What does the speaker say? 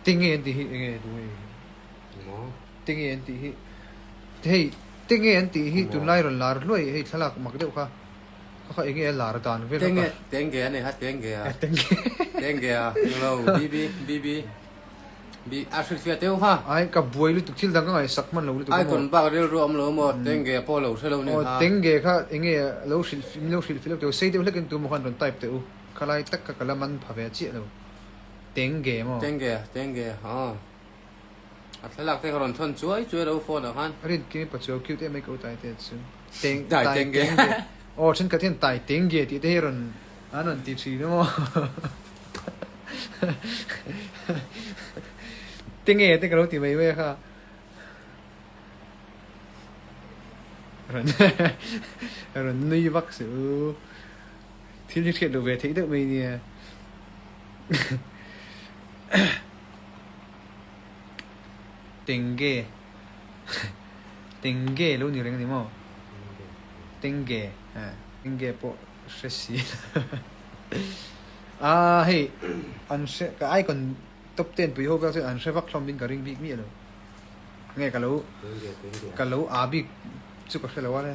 Tinge an tih hi enge tu nge Tinge an tih hi hei tinge an tih hi tunlai rawn lar hluai hei thlalak mak deuh kha kha kha enge a lar dan vel kha ka Tenge a nei kha tenge a tenge tenge a englo BB BB B a hrilhfiah teuh kha ai ka buai lutuk thil dang ka ngaihsak hman lo lutuk a maw icon bak rilru awm lo maw tenge pawh lo hre lo ni aw kha tenge kha enge lo hrilh min lo hrilhfiah lawk teh u sei deuh hlekin tu maw khan rawn type teh u khalai tak kha ka la man pha ve chiah lo. Tenge maw? Tenge, tenge, aw. A thlalak te ka rawn thawn chuai chuai lo phone ah khan. Rin kimi pa chuau cute em mai ka u tai te chu. Teng, Tai tai tenge. tenge. Aw thenkhat hian tai tenge tih te hi rawn an rawn ti thin a maw? Tenge te ka lo ti mai mai a kha. Rawn rawn nui vak suh u. Thil hi hriat loh ve theih deuh mai nia. Tenge Tenge lo ni reng a ni maw? Tenge Tenge pawh hre si Ah hei an hre ka icon top ten pui ho vel chuan an hre vak hlawm in ka ring bik miah lo. Nge ka lo ka lo a bik chu ka hre lo a le.